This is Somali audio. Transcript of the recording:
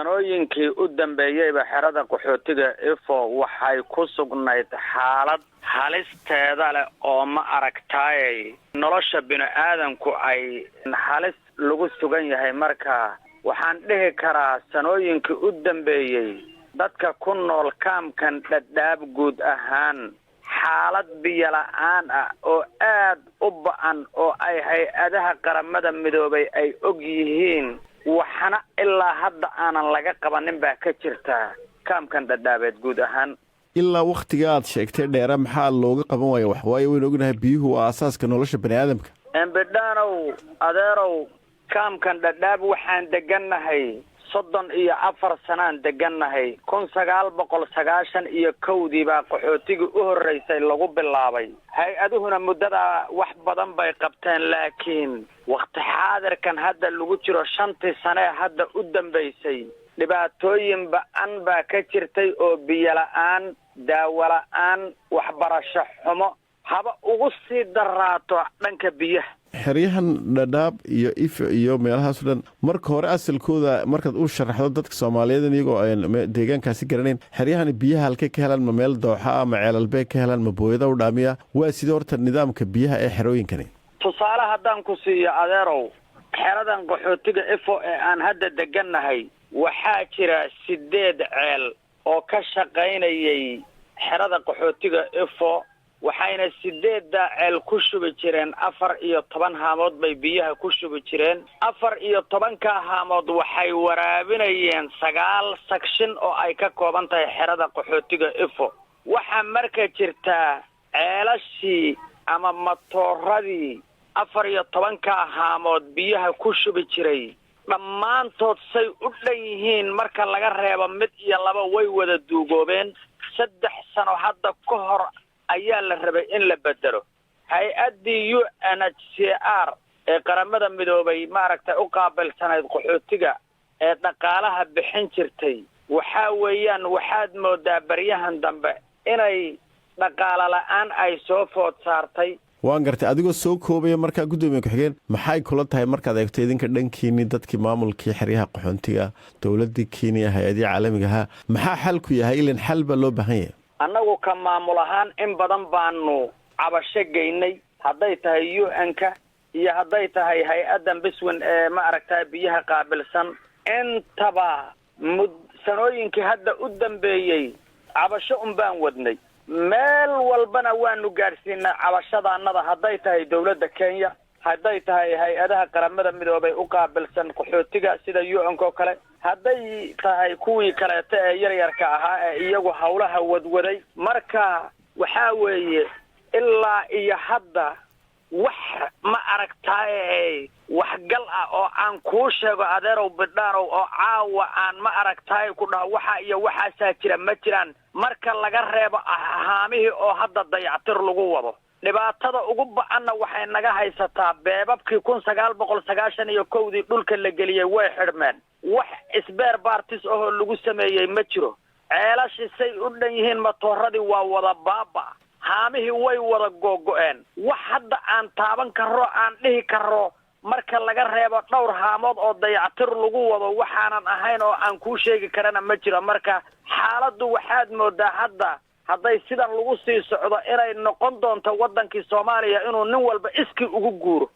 Sanooyinkii u dambeeyeyba xerada qaxootiga Ifo waxay ku sugnayd xaalad halisteeda leh oo, ma aragtaayey, nolosha bini-aadanku ay halis lagu sugan yahay. Marka waxaan dhihi karaa sanooyinkii u dambeeyey dadka ku nool kaamkan Dhadhaab guud ahaan xaalad biyo la'aan ah oo aad u ba'an oo ay hay-adaha Qaramada Midoobay ay og yihiin, waxna ilaa hadda aanan laga qabanin baa ka jirtaa kaamkan Dhadhaabeed guud ahaan. Ilaa wakhtiga aad sheegtay dheera, maxaa looga qaban waaya wax? Waayo waynu ognahay biyuhu waa aasaaska nolosha bani aadamka. Embidhaanow, adeerow, kaamkan Dhadhaab waxaan degannahay 34 sanaan degannahay. 1991-dii baa qaxootigii u horreysay lagu bilaabay. Hay-aduhuna muddadaa wax badan bay qabteen, laakiin wakhti xaadirkan hadda lagu jiro, 5-tii sanee hadda u dambaysay, dhibaatooyin ba'an baa ka jirtay oo biyo la'aan, daawo la'aan, waxbarasho xumo, haba ugu sii daraato dhanka biyaha. Xeryahan Dhadhaab iyo Ifo iyo meelahaas o dhan, marka hore asalkooda markaad u sharaxdo dadka Soomaaliyeed iyagoo aan deegaankaasi garanayn, xeryahani biyaha halkay ka helaan? Ma meel dooxa ah, ma ceelalbee ka helaan, ma booyada u dhaamiya? Waa sidee horta nidaamka biyaha ee xerooyinkani? Tusaale haddaan ku siiyo, adeerow, xeradan qaxootiga Ifo ee aan hadda degannahay waxaa jira 8 ceel oo ka shaqaynayay xerada qaxootiga Ifo, waxayna 8-daa ceel ku shubi jireen 14 haamood bay biyaha ku shubi jireen. 14-kaa haamood waxay waraabinayeen 9 section oo ay ka kooban tahay xerada qaxootiga Ifo. Waxaa marka jirtaa ceelashii ama matooradii 14-kaa haamood biyaha ku shubi jiray dhammaantood say u dhan yihiin, marka laga reebo mid iyo laba, way wada duugoobeen. 3 sano hadda ka hor ayaa la rabay in la bedelo. Hay-addii UNHCR ee Qaramada Midoobay, maaragtay, u qaabilsanayd qaxootiga ee dhaqaalaha bixin jirtay, waxaa weeyaan waxaad moodaa baryahan dambe inay dhaqaalo la'aan ay soo food saartay. Waan gartay. Adigoo soo koobaya markaa, guddoomiye ku-xigeen, maxay kula tahay markaad eegto idinka dhankiini, dadkii maamulkii xeryaha qaxoontiga, dowladdii Kenya, hay-adihii caalamiga ahaa, maxaa xalku yahay? Ilan xal baa loo baahan yahay. Annagu ka maamul ahaan in badan baanu cabasho geynay, hadday tahay UN-ka iyo hadday tahay hay-addan Biswin ee, ma aragtaa, biyaha qaabilsan. Intaba sanooyinkii hadda u dambeeyey cabasho un baan wadnay, meel walbana waanu gaadhsiinay cabashadaanada, hadday tahay dowladda Kenya, hadday tahay hay-adaha Qaramada Midoobay u qaabilsan qaxootiga sida UN-ka oo kale, hadday tahay kuwii kaleeto ee yaryarka ahaa ee iyagu hawlaha wadwaday. Marka waxaa weeye ilaa iyo hadda wax, ma aragtaaye, waxgal ah oo aan kuu sheego, adeerow Bidhaanow, oo caawa aan, ma aragtaaye, ku dhaho waxa iyo waxaasaa jira, ma jiraan, marka laga reebo haamihii oo hadda dayactir lagu wado. Dhibaatada ugu ba'anna waxay naga haysataa beebabkii 1991-dii dhulka la geliyey, way xidhmeen. Wax spare parts ahoo lagu sameeyey ma jiro. Ceelashii say u dhan yihiin, matooradii waa wada baaba, haamihii way wada googo'een. Wax hadda aan taaban karro, aan dhihi karro, marka laga reebo dhowr haamood oo dayactir lagu wado, waxaanan ahayn oo aan kuu sheegi karana ma jiro. Marka xaaladdu waxaad moodaa hadda hadday sidan lagu sii socdo inay noqon doonto waddankii Soomaaliya inuu nin walba iskii ugu guuro.